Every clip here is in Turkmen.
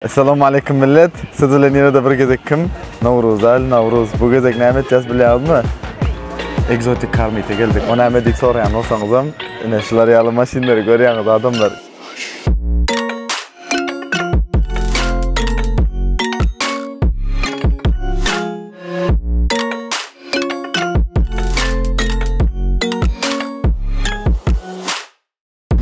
Essalamu aleýkum millet. Siz bilen ýene-de bir gezek kim? Nowruz däl, Nawruz. Bu gezek näme etýäs bilýäňizmi? Exotic Car Meet-e geldik. O näme diýip soraýan bolsaňyzam, ine şular ýaly maşynlary görýäňiz adamlar.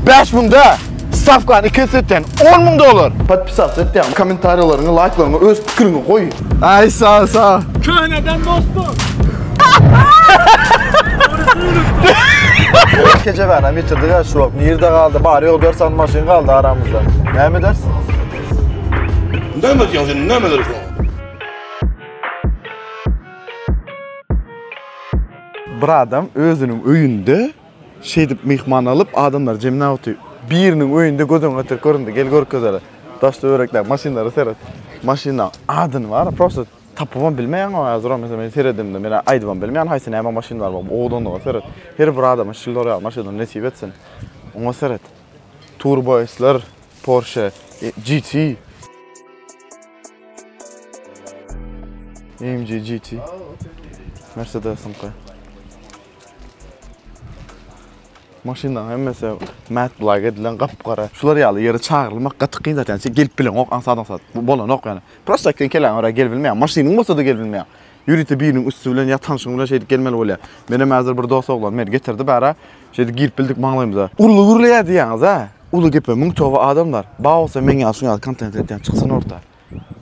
5000 da stavkany iki esse etýän 10 müň dollar. Podpisatsa etýän kommentariýalaryňy, laýklaryňy, öz pikiriňi goý. Aý sag sag. Köneden dostum. Kejebänem ýitirdik ha şu wagt. Nirde galdy? Bary ýogy 4 sany maşyn galdy aramyzda. Näme ederis? Näme diýýäň sen, näme ederis? Bir adam özüniň öýünde Şeýdip myhman alyp adamlary jemläp otyr. Biriniň öýünde göz öňüne getirip göründi. Gel görkezeli. Daş töwerekdäki maşynlara seret. Maşynyň adyny bar, prosta tapybam bilmeýäň o häzir meselem men seredemde men aýdybam bilmeýän haýsy näme maşyn bar owadanlyga seret. Her bir adama şular ýaly maşynlar nesip etsin. Oňa seret. Turbo S-ler, Porsche GT. AMG GT. Mercedes-iňki. Maşynlaryň hemmesi matte black edilen gap-gara. Şular ýaly ýere çagyrylmak gaty kyn zat ýani sen gelip bileňok aňsat-aňsat. Bu bolanok ýani. Prosta sen kelläňe görä gelip bilmeýäň. Maşynyň bolsa-da gelip bilmeýäň. Ýörite biriniň üsti bilen ýa tanşyň bilen şeýdip gelmeli bolýar. Menem häzir bir dost oglan meni getirdi bärä. Şeýdip girip bildik maňlaýymyza. Uly gürleýär diýýäňiz-ä. Uly gepe müň toba adamlar. Bar bolsa meň ýaly şuň ýaly kontent edýän çyksyn orta.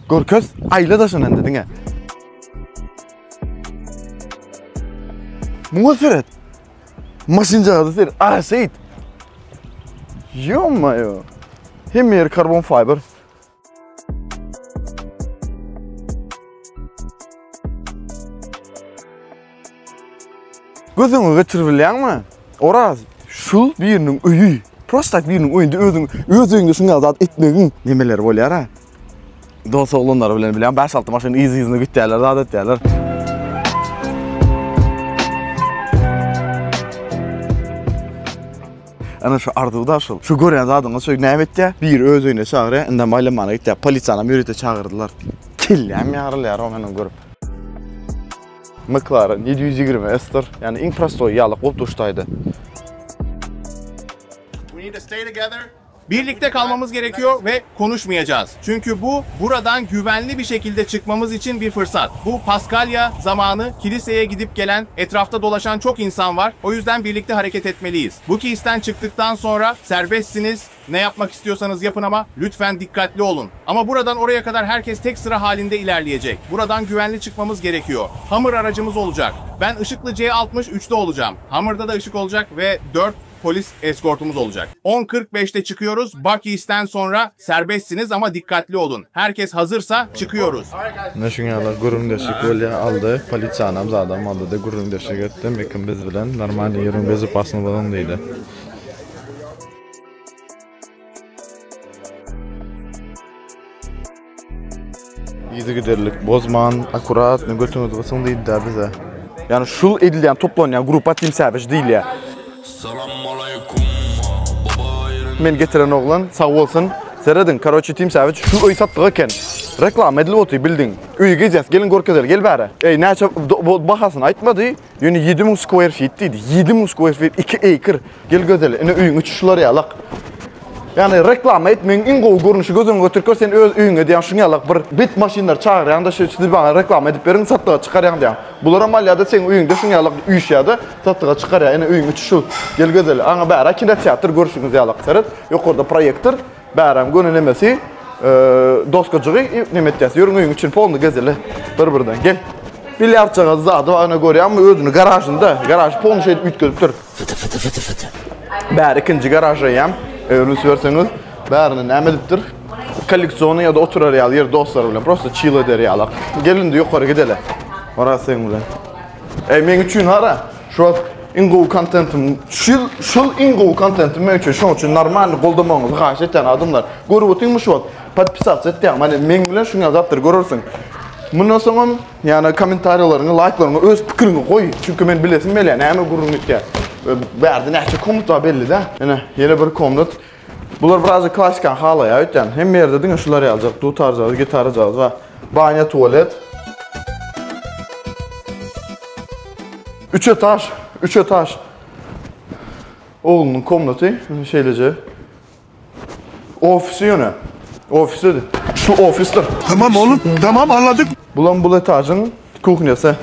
Görkez, aýla daşyny indi diňe. Muňa seret. Maşynjagazy seret. Ara şeýt. Ýo-maýo. Hemme ýeri karbon fiber. Göz öňüňe getirip bilýäňmi? Oraz, şul biriniň öýi. Prosta tak biriniň öýünde özüň öz öýüňde şuň ýaly zat etmegiň nemeleri bolýar-a. Dos oglanlary bilen bilýän 5-6 maşyn yzy-yzyna gitýärler, zat etýärler. Ana şu arzuw-da şul. Şu görýän zadyňyz şu näme etýär? Biri öz öýüne çagyrýar, indem aýlanmana gitýär. Polisiýanam ýörite çagyrdylar. Kelläm ýarylýar o meniň görüp. McLaren 720 S-dir. Ýani iň prostoý ýalyk bolup duşdaýdy. Birlikte kalmamız gerekiyor ve konuşmayacağız. Çünkü bu buradan güvenli bir şekilde çıkmamız için bir fırsat. Bu Paskalya zamanı kiliseye gidip gelen, etrafta dolaşan çok insan var. O yüzden birlikte hareket etmeliyiz. Bu kisten çıktıktan sonra serbestsiniz. Ne yapmak istiyorsanız yapın ama lütfen dikkatli olun. Ama buradan oraya kadar herkes tek sıra halinde ilerleyecek. Buradan güvenli çıkmamız gerekiyor. Hummer aracımız olacak. Ben ışıklı C63'te olacağım. Hummer'da da ışık olacak ve 4 polis eskortumuz olacak. 10.45'te çıkıyoruz. Buc-ee's'ten sonra serbestsiniz ama dikkatli olun. Herkes hazırsa çıkıyoruz. Ine şuň ýaly gürrüňdeşlik bolýar aldy polisiýanam zadam aldyda gürrüňdeşlik etdim ekim biz bilen normalny ýörüň bezopasny boluň diýdi. Yzygiderlik bozman, akkuratny götüňizi gysyň diýdi-dä bize. Ýani şul edilýän toplanýan grupa Team Savage diýilýär. Meni getiren oglan sag bolsun. Serediň, karoçi Team Savage şu öý satlyk eken. Reklama edilip otyr bildiň. Öýi gezýäs, geliň görkezeli, gel bäri. Eý, näçe bahasyny aýtmady. Ýöne 7000 square feet diýdi. 7000 square feet 2 acre. Gel gözeli, ine öýüň içi şular ýalak. Ýagny reklama etmegiň iň gowy görnüşi göz öňüňe getirip gör, sen öz öýüňe diýýäň şuň ýalak bir bit maşynlary çagyrýaň-da şu siz maňa reklama edip beriň satlyga çykarýaň diýýäň. Bularam alýar-da seň öýüňde şuň ýalak üýşýär-de satlyga çykarýar. Ine öýüň içi şu. Gel gözeli. Aňa bära kinoteatr görşüňiz ýalak. Seret, ýokarda proýektor. Bäräm göni nemesi, doskajygy neme etýäs. Ýörüň öýüň içini polny gezeli. Bir-birden gel. Bilýardjagaz zady bar, ine görýäňmi özüni garažynda. Garaž polny şeýdip üýtgedipdir. Fyty fyty fyty fyty. Bäri ikinji garaž eýýäm. Eger üns berseňiz, bärini näme edipdir? Kolleksionny ýa-da oturar ýaly ýer dostlary bilen prosta çil eder ýaly. Gel indi ýokary gideli. Oraz seň bilen. Eý, meň üçin hara, şu wagt iň gowy kontentim, şul, şul iň gowy kontentim meň üçin, şoň üçin normalny goldamagyňyzy haýyş etýän adamlar. Görüp otyňmy şu wagt? Podpisatsa etýäň, mani meň bilen şuň ýaly zatlary görersiň. Mundan soňam, ýani kommentariýalaryňy, laýklaryňy, öz pikiriňi goý. Çünki men bilesim gelýär, näme gürrüň etýär. Bärde näçe komnat bar belli dä. Ine, ýene bir komnat. Bular birazjyk klassikany halaýar öýtýän. Hemme ýerde diňe şular ýaljak dutarjagaz, gitarajagaz bar. Banýa, tualet. Üç etaž, üç etaž. Oglunyň komnaty şeýleje. Ofisi ýöne. Ofisi. Şu ofisdir. Tamam oğlum, tamam anladık. Bulam bul etažyň kuhnýasy.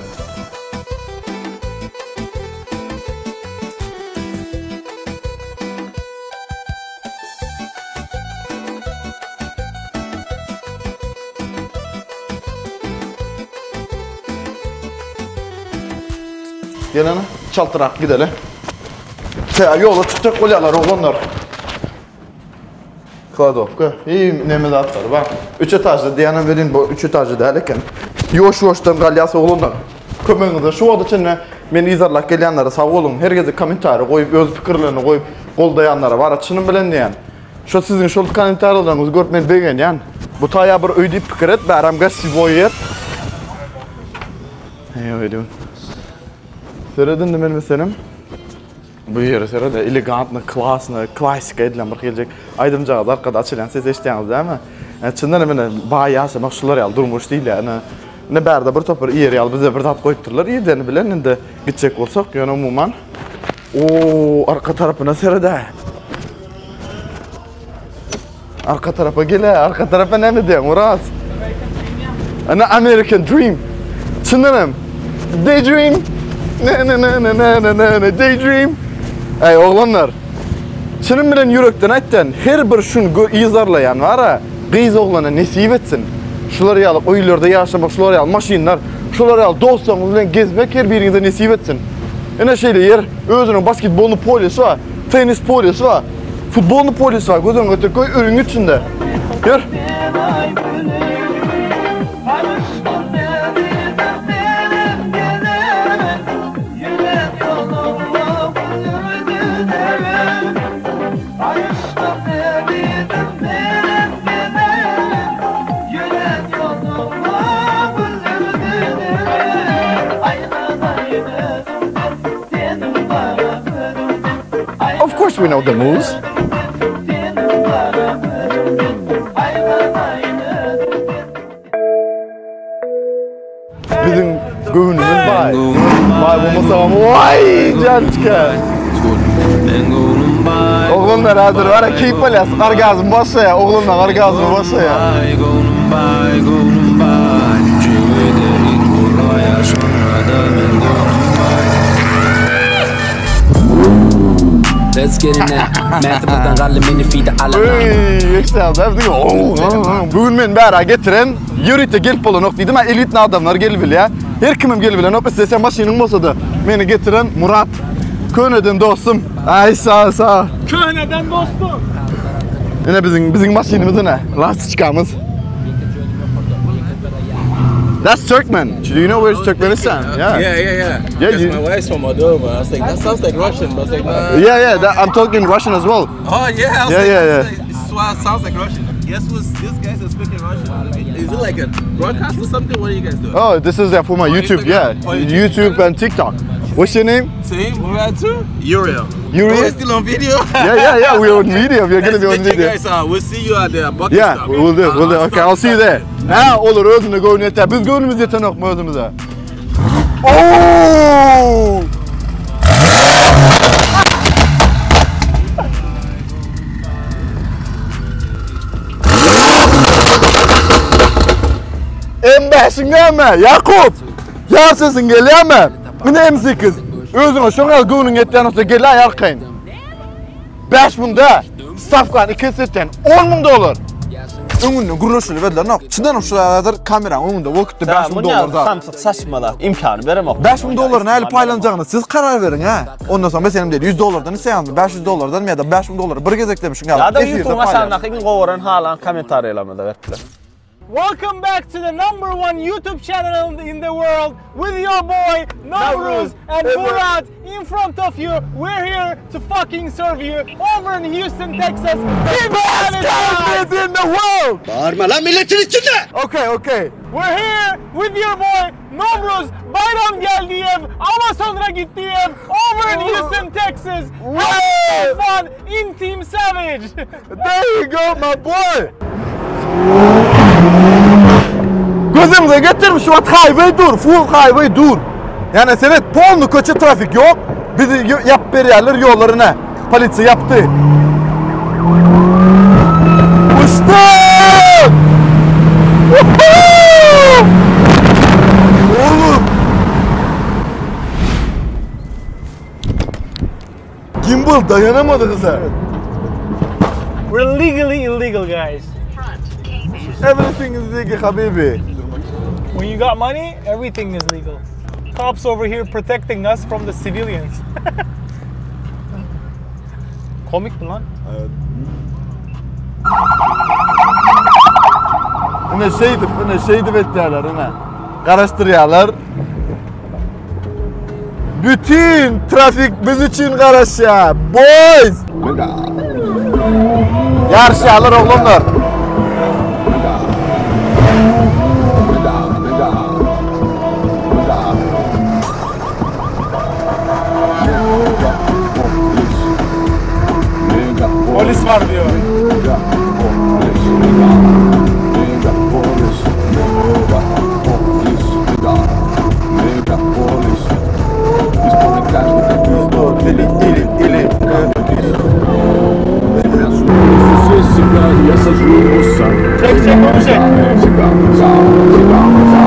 Gel ana, çaltrak gideli. Tä ýola çykjak bolýarlar oglanlar. Kladowka. Iý, neme zatlar bar. Üç etažly diýýänem welin bu üç etažly däl eken. Ýuwaş-ýuwaşdan galýas oglanlar. Kömegiňize şu wagta çenli meni yzarlap gelýänlere sag boluň. Her gezek kommentariý goýup, öz pikirlerini goýup goldaýanlara bara çynym bilen diýýän. Şo siziň şol kommentariýalaryňyzy görüp men begenýän. Bu taýa bir öý diýip pikir et, bärem gasiwoý ýer. Eý, öýdüm. Seret indi men meselem. Bu ýere seret, elegantny, klasny, klassika edilen bir geljek aýdymjagaz arkada açylýan ses eşitýäňiz dämi? E, çyndan hem ine baý ýaşamak şular ýaly durmuş diýilýär. Ine, ine bärde bir topar ýer ýaly bize bir zat goýupdyrlar. Ýerlerini bilen indi gitjek bolsak, ýöne umuman o arka tarapyna seret-ä. Arka tarapa gel arka tarapa näme diýýäň, Oraz? Ana American Dream. Çyndan hem. Daydream. Ne ne ne ne ne ne ne ne daydream. Ey oglanlar. Çynym bilen ýürekden aýtýan, her bir şun yzarlaýan bar-a, gyz oglana nesip etsin. Şular ýaly öýlerde ýaşamak, şular ýaly maşynlar, şular ýaly dostlaryňyz bilen gezmek her biriňize nesip etsin. Ine şeýle ýer, özüniň basketbolny polýasy bar, tennis polýasy bar. Futbolny polis bar, göz öňüne getirip goý öýüň içinde. Ýör. Of course we know the moves. Biziň göwnümiz baý. Baý bolmasa waý jançka. Oglanlar hazır var ya keyif alýas. Orgazm başlaýar. Oglanlar orgazm başlaýar. Bu gün men bära getiren ýörite gelip bolanok diýdim. Ha elitni adamlar gelip bilýär. Her kimem gelip bilenok. Islese maşynyň bolsa-da meni getiren Murat. Köneden dostum. Aý sag sag. Köneden dostum. Ine biziň biziň maşynymyz ine. Lastiçkamyz. That's Turkmen. Do you know where's Turkmenistan? Yeah. Yeah, yeah, yeah. Yeah, Because you- my wife's from Moldova. I was like, that sounds like Russian, but I was like, nah. Yeah, yeah, that, I'm talking Russian as well. Oh yeah, I was Yeah, like, yeah, I yeah. was like, it sounds like Russian. Guess who's these guys are speaking Russian? Is it like a broadcast or something? What are you guys doing? Oh, this is for my YouTube, yeah. For YouTube. YouTube and TikTok. What's your name? Same, we're too. Uriel. Uriel? Oh, we're still on video. Yeah, yeah, yeah. We're on video. We're gonna be on Nice to meet you video. guys. We'll see you at the bucket Yeah, stop. we'll do, we'll do. I'll Okay, I'll stop see you there. Ha, olur özüne göwün ýetýär. Biz göwnümiz ýetenokmy özümize? Oo! M5-iň näme? Ýakup! Ýar sesiň gelýärmi? Mine M8. Özüňe şoň ýaly göwnüň ýetýän bolsa gel-aý arkaýyn. 5000 da stawkany iki esse etýän 10 müň dollar. Öňünden gürleşilip edilenok. Çyndanam şu häzir kameraň öňünde bolup gitdi 5000 dollar zat. Samsyk saçmalap imkany beremok. 5000 dollar nähili paýlanjagyny siz karar beriň hä. Ondan soň meselem diýeli 100 dollardan isleýäňizmi 500 dollardanmy ýa-da 5000 dollar bir gezekdemi şuň ýaly. Ýa-da efirde YouTube'yň paýlaýarys. aşagyndaky iň gowaran halan kommentariýalarymyza berip biler. Welcome back to the number one YouTube channel in the world with your boy Nowruz and Murat in front of you. We're here to fucking serve you over in Houston, Texas. The best company in the world! Bağırma lan milletin içinde! Okay, okay. We're here with your boy Nowruz. Bayram Geldiyev ama sonra gittiyev over in Houston, Texas. Have fun in Team Savage. There you go my boy. Gözüňize getirme şu wagt highway dur, full highway dur. Yani seret polny köçe trafik yok. Bizi yap berýärler ýollaryna. Polisiýa yapdy. Uçdy! Oğlum. Gimbal dayanamadı kıza. We're legally illegal guys. Everything is legal habibi. When you got money, everything is legal. Cops over here protecting us from the civilians. Komik mi lan? Ine şeýdip, ine şeýdip etýärler, ine. Garaşdyrýarlar. Bütün trafik biz üçin garaşýar. Boys! Ýaryşýarlar oglanlar. Polis var diyor. Ili, ili, ili. Çek çek onu çek. Çek bunu çek. Güzel.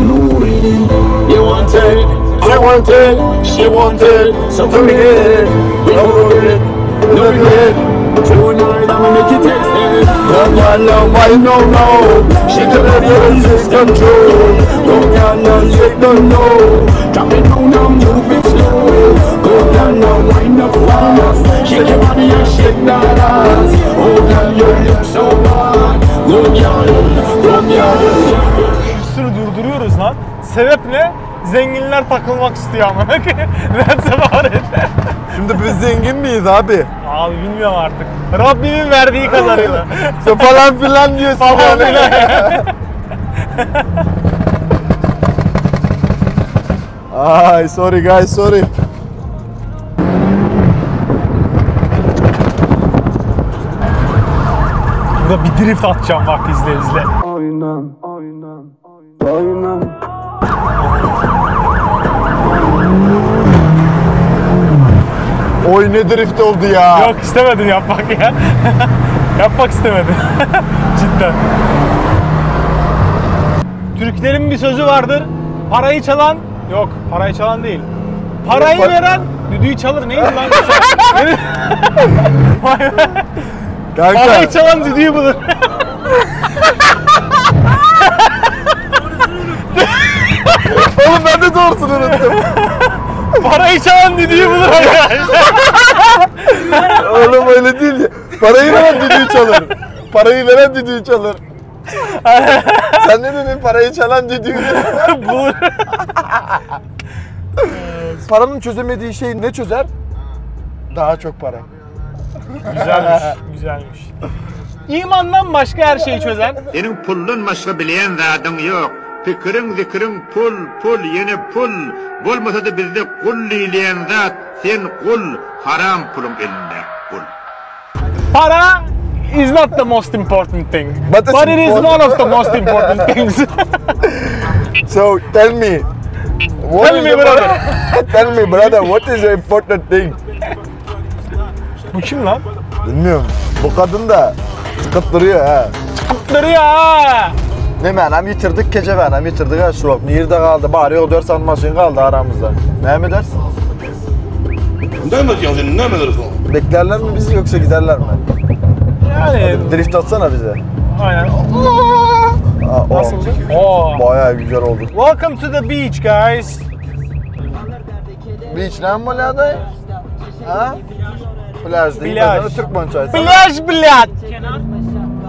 You want it, I want it, she want it, so forget it, we forget it, no regret. Tonight I'ma make you taste it. No, no, why no, no. She cannot resist control. No, no, no, she don't know. Drop it down now, move it slow. Go down now, wind up fast. Shake your body and shake that ass. Oh girl, you look so bad. Go girl, go girl. Üstünü durduruyoruz lan. Sebep ne? Zenginler takılmak istiyor ama. That's about it. Şimdi biz zengin miyiz abi? Abi bilmiyorum artık. Rabbimin verdiği kadarıyla. Sen falan filan diyorsun Falan yani. filan. Ay sorry guys sorry. Burada bir drift atacağım bak izle izle. Oy ne drift oldu ya. Yok istemedim yapmak ya. yapmak istemedim. Cidden. Türklerin bir sözü vardır. Parayı çalan yok, parayı çalan değil. Parayı Yok, par- veren düdüğü çalır neydi lan? Vay be. Kanka. Parayı çalan düdüğü bulur. Oğlum ben de doğrusunu unuttum. Parayı çalan düdüğü bulur arkadaşlar. Oğlum öyle değil ya. Parayı veren düdüğü çalır. Parayı veren düdüğü çalır. Sen ne dedin? Parayı çalan düdüğü bulur. Paranın çözemediği şey ne çözer? Daha çok para. Güzelmiş, güzelmiş. İmandan başka her şeyi çözen Seniň puldan başga bilýän zadyň ýok. Pikiriň, zikiriň pul, pul, ýene pul. Bolmasa-da bizde gul diýilýän zat, sen gul, haram puluň elinde gul. Para is not the most important thing. But But, it's it is important. one of the most important things. So tell me. What Tell is me, the- brother. tell me brother, what is the important thing? Bu kim lan? Bilmiyorum. Bu kadın da çıkıp duruyor ha. Duruyor ha. Ne mənam yitirdik gece mənam yitirdik ha şu wagt. Nirde galdy? Bary ýok 4 saat maşyn galdy aramyzda. Näme edersin? Näme diýýän sen, näme dersin? Beklerler mi bizi yoksa giderler mi? Yani Drift atsana bize. aynen. Aa, o. Nasıldı? Oo. Bayağı güzel oldu. Welcome to the beach guys. Beach ne bolýady? Ha? Plýaž diýip, Plýaž. türkmençe aýtsaň. Plýaž blýat.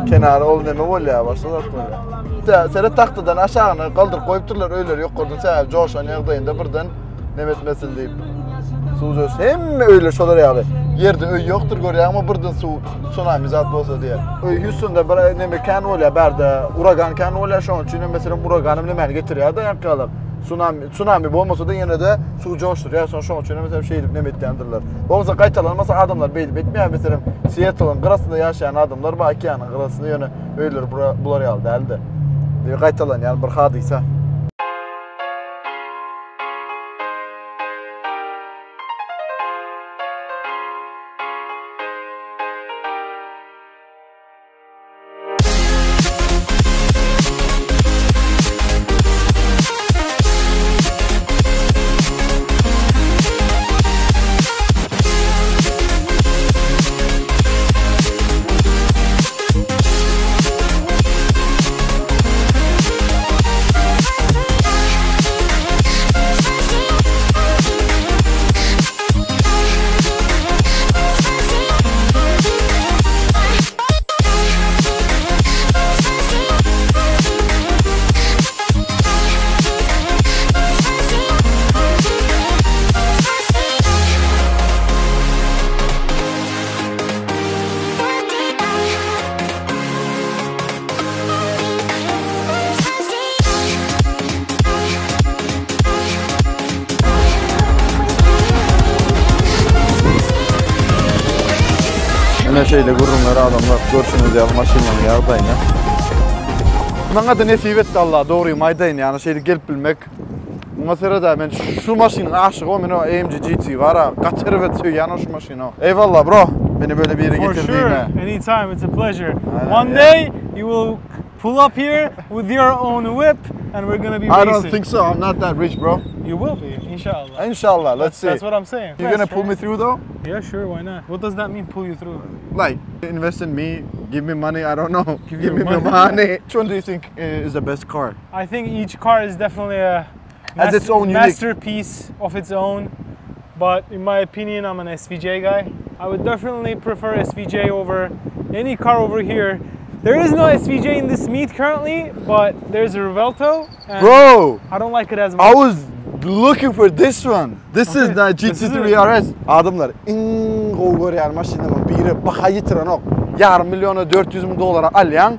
Kenar ol neme bolýar, başga zat bolýar. Tä, seret tagtadan aşagyna galdyryp goýupdyrlar öýleri ýokardan sebäbi joşan ýagdaýynda birden neme etmesin diýip. Suw joş. Hemme öýler şolar ýaly. Ýerde öý ýokdur görýäňmi birden suw tsunami zat bolsa diýe. Öý Houstonda bir neme kän bolýar, bärde uragan kän bolýar, şonuň üçin hem meselem uragan hem nemäni getirýär-de ýaňky Tsunami, tsunami bolmasa-da ýene-de suw joşdurýar. Soň şonuň üçin hem meselem şeýdip neme etýändirler. Bolmasa gaýtalanmasa adamlar beýdip etmeýär. Meselem Seattle'yň gyrasynda ýaşaýan adamlar bar, okeanyň gyrasynda ýöne öýleri bular ýaly däldi. Diýip gaýtalanýan bir hadysa. Ine şeýle gürrüňler adamlar görşüňiz ýaly maşynlaryň ýagdaýyny. Maňa da nesip etdi Allah dogrymy aýdaýyn ýani şeýle gelip bilmek. Muňa seredä men şu maşynyň aşygy o men o AMG GT bar-a gaty erbet söýýän o şu maşyny. Eýwallah bro meni böyle bir ýere For sure, getirdiňe. anytime, it's a pleasure. Aynen, One yeah. day you will pull up here with your own whip and we're gonna be I racing. don't think so. I'm not that rich bro. You will be, inshallah. Inshallah, let's see. That's what I'm saying. You're gonna pull me through though? Yeah, sure, why not? What does that mean, pull you through? Like, invest in me, give me money, I don't know. Give, you me money. money. Which one do you think is the best car? I think each car is definitely a Has its own unique- masterpiece of its own. But in my opinion, I'm an SVJ guy. I would definitely prefer SVJ over any car over here. There is no SVJ in this meet currently, but there's a Revuelto. And Bro, I don't like it as much. I was looking for this one. This is Okay, the this is GT3 it. RS. Adamlar iň gowy görýän maşynlaryň biri baha ýetirenok. Ýarym milliona 400 müň dollara alýaň.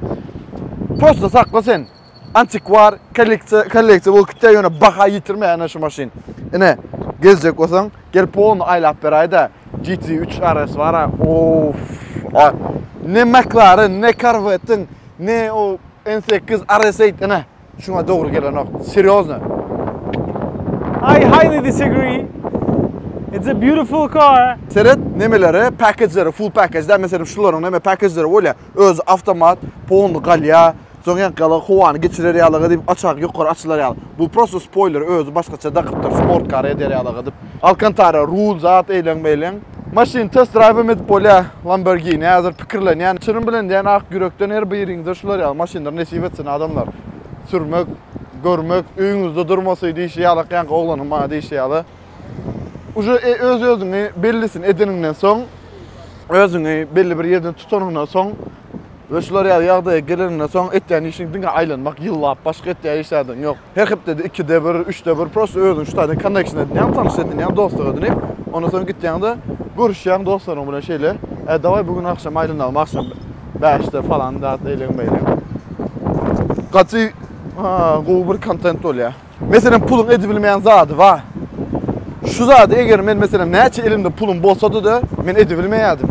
Prosta sakla sen. Antikwar kolleksiýa kolleksiýa bolup gitýär ýöne baha ýitirme ene şu maşyn. Ine gezjek bolsaň gel polny aýlap beräýdä. GT3 RS bar-a. Of. A, Ne McLaren, ne Corvette-iň, ne o N8 RS8 ine. Şuňa dogry gelenok. Serýozno. I highly disagree. It's a beautiful car. Seret nemelere, package-lere, full package-de meselem şularyň neme package-leri bolýar. Özi awtomat, polny galýar. Soň ýaňky ýaly howany geçirer ýalyga diýip aşak ýokary açylar ýaly. Bu prosto spoiler özi başgaça dakypdyr sport kar eder ýalyga diýip. Alkantara rul zat eýleň beýleň. Maşyn test drive hem edip bolýar. Lamborghini häzir pikirlenýän. Çynym bilen diýen ak ýürekden her biriňize şular ýaly maşynlar nesip etsin adamlar. Sürmek, görmek, öýüňizde durmasy diýşi ýalak ýaňky oglanyň maňa diýşi ýaly. Uje öz özüňi bellisini edeniňden soň, özüňi belli bir ýerden tutanyňdan soň we şular ýaly ýagdaýa geleniňden soň etýän işiň diňe aýlanmak, ýyllap başga etýän hiç zadyň ýok. Her hepdede ikide bir, üçde bir prosta özüň şu taýdan connection edinýäň, tanyş edinýäň, dostluk edinip, ondan soň gitýäň-de görüşýäň dostlaryň bilen şeýle, e daway bu gün agşam aýlanalym, agşam bäşde falan zat eýleň beýleň. Gaty gowy bir kontent bolýar. Meselem puluň edibilmeýän zady bar. Şu zady eger men meselem näçe elimde pulum bolsady-da men edibilmeýärdim.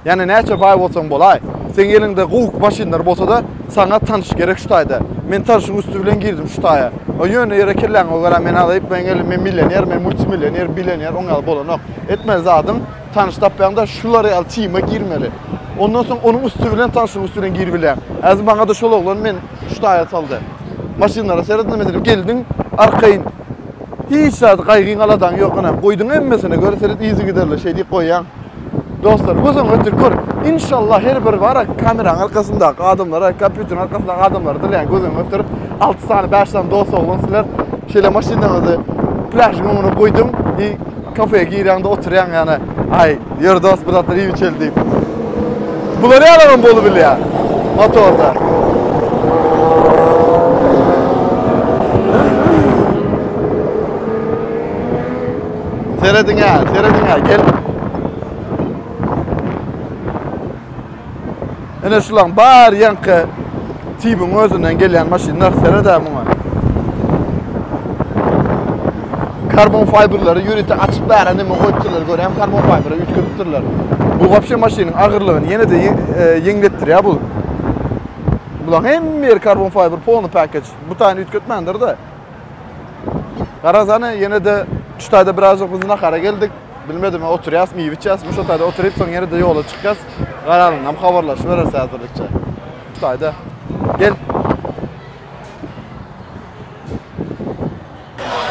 Ýani näçe baý bolsaň bolaý. Seň eliňde gowy maşynlar bolsada saňa tanyş gerek şu taýda. Men tanşyň üsti bilen girdim şu taýa. O ýöne ýere kelläňe görä men alyp men elim men millioner men multimillioner billioner oň ýaly bolanok. Etmeli zadyň tanyş tapýaňda şular ýaly tima girmeli. Ondan soň onuň üsti bilen tanşyň üsti bilen giribilýäň. Häzir maňa-da şol oglan men şu taýa saldy. Maşynlara seredin meselem geldiň arkaýyn hiç zat gaýgyň aladaň ýok ene goýduň hemmesine gör seret yzygiderli şeý diýip goýýaň. Dostlar göz öňüne getirip gör. Inşallah her bir bara kameranyň arkasyndaky adamlara, kompýuteriň arkasyndaky adamlara dileýän göz öňüne getirip 6 sany 5 sany dost oglan sizler şeýle maşynyňyzy plýažyň öňüne goýduň i kafeýe girýäňde oturýaň ýani. Aý, ýör dost bir zatlar iýip içeli diýip. Bular ýalam bolubilýär motorda. Serediň-ä, serediň-ä, gel. Ene şulaň bar ýaňky tibiň özünden gelýän maşynlar sered-ä muňa. Karbon fiberleri ýörite açyp bäre neme goýupdyrlar görýäň karbon fiberi üýtgedipdirler. Bu wapşe maşynyň agyrlygyny ýene-de e, ýeňletdirýär bu. Bulaň hemme ýeri karbon fiber polny package. Bu taýyny üýtgetmändir-de. Garaz hany ýene-de şu taýda birazjyk biz nahara geldik. Bilmedim, oturýas, miwe içýäs. Şu taýda oturyp soň ýene-de ýola çykýas. Garalynam habarlaşybereris häzirlikçe. Şu taýda. Gel.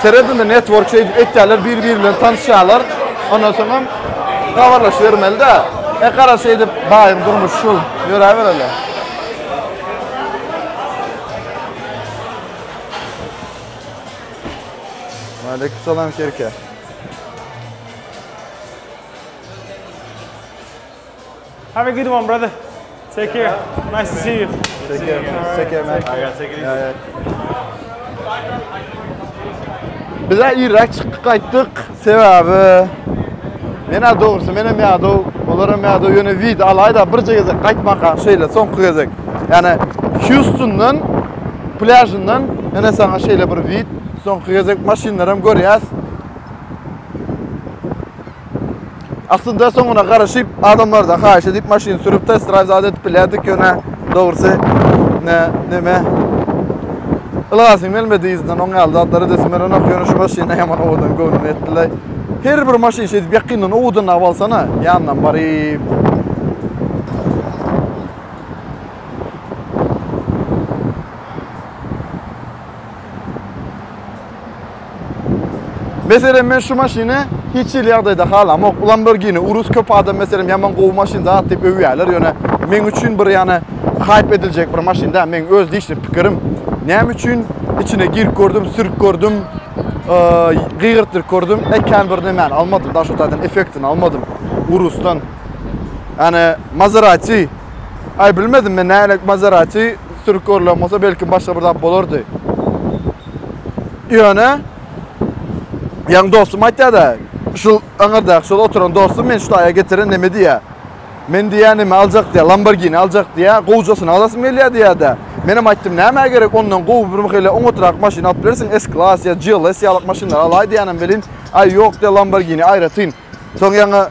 Seredinde network şeýdip etýärler, bir-biri bilen tanyşýarlar. Ondan soň hem habarlaşybermeli-de. E gara şeýdip baýyň durmuşy şul. Ýöräbereli. Aleyküm salam Kerke. Have a good one, brother. Take care. Nice to see you. Take care. Take care man. Yeah, yeah. Bize irräk çykyp gaýtdyk. Sebäbi men dogrusy menem ýadaw, olaram ýadaw ýöne video alaýda birje gezek gaýtmaka şeýle soňky gezek. Ýani Houstondan plýažyndan ene saňa şeýle bir wid soňky gezek maşynlaram görýäs. Aslynda soňuna garaşyp adamlardan haýyş edip maşyn sürüp test drive zat edip bilýärdik ýöne dogrusy ne neme Ylasyň gelmedi yzyndan oň ýaly zatlar edesim gelenok ýöne şu maşyna ýaman owadan göwnüm ýetdilaý. Her bir maşyn şeýdip ýakyndan owadan alsana ýanyndan baryp Meselem men şu maşyny hiç hili ýagdaýda halamok. Lamborghini Urus köp adam meselem ýaman gowy maşyn zat diýip öwýärler. Ýöne meň üçin bir ýany hype ediljek bir maşyn däl. Meň öz lişni pikirim. Näme üçin içine girip gördüm, sürüp gördüm, gygyrtdyryp gördüm. Ekän bir nemäni almadym. Daş otadan effektini almadym. Urusdan. Ýani Maserati Aý bilmedim men nälik Maserati sürüp görülen bolsa belki başga bir zat bolardy. Ýöne ýaň dostum aýtýar-da, şul aňyrdaky şol oturan dostum men şu taýa getiren neme diýýär. Men diýýär neme aljak diýýär, Lamborghini aljak diýýär, gowjasyny alasym gelýär diýýär-de. Menem aýtdym, nämä gerek ondan gowy bir hili oňatrak maşyn alyp bilersiň, S-klass ýa GLS ýalyk maşynlary alaý diýýänem welin, aý ýok diýýär, Lamborghini aýratyn. Soň ýaňy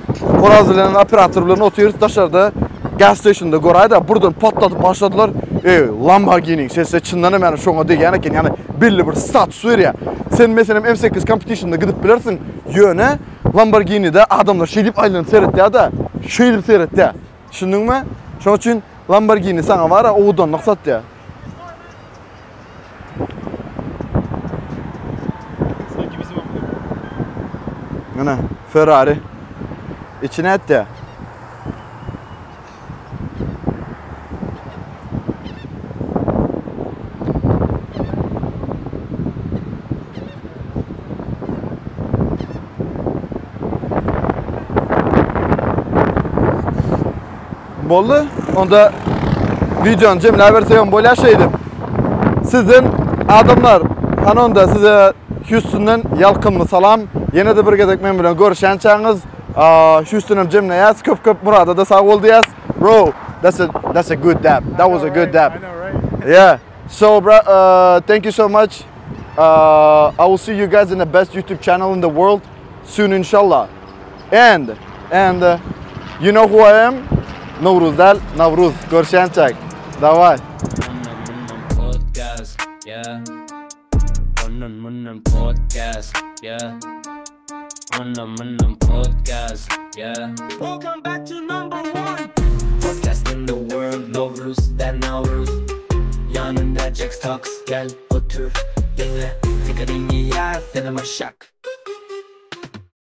Oraz bilen operator bilen otyrys daşarda gas stationda göräýdä burdan patladyp başladylar. Ey, Lamborghini sesi çyndan hem ýani şoňa degýän eken, ýani belli bir status berýär. Sen meselem M8 competitionda gidip bilersiň, ýöne Lamborghinide adamlar şeýdip aýlanyp seretýär-de, şeýdip seretýär. Düşündiňmi? Şonuň üçin Lamborghini saňa bar-a owadanlyk satýar. Mana Ferrari. İçine etdi. Boldy. Onda videony jemläbersegem bolýar şeýdip. Sizden adamlar, hany onda size Houstondan ýalkymly salam. Ýene-de bir gezek men bilen görüşýänçäňiz, Houstonam jemleýäs. Köp köp Murada-da sag bol diýýäs. Bro, that's a that's a good dab. That was a good dab. I know, right? Yeah. So, bro, uh, thank you so much. Uh, I will see you guys in the best YouTube channel in the world soon, inshallah. And, and uh, you know who I am? Nowruz däl, Nawruz. Görüşýänçäk. Daway. Podcast, yeah. Ondan mundan podcast, yeah. Ondan mundan podcast, yeah. Welcome back to number one podcast in the world. Nowruz den Navruz. Ýanynda Jax Talks gel otur dinle. Fikrini ýaz senem aşak.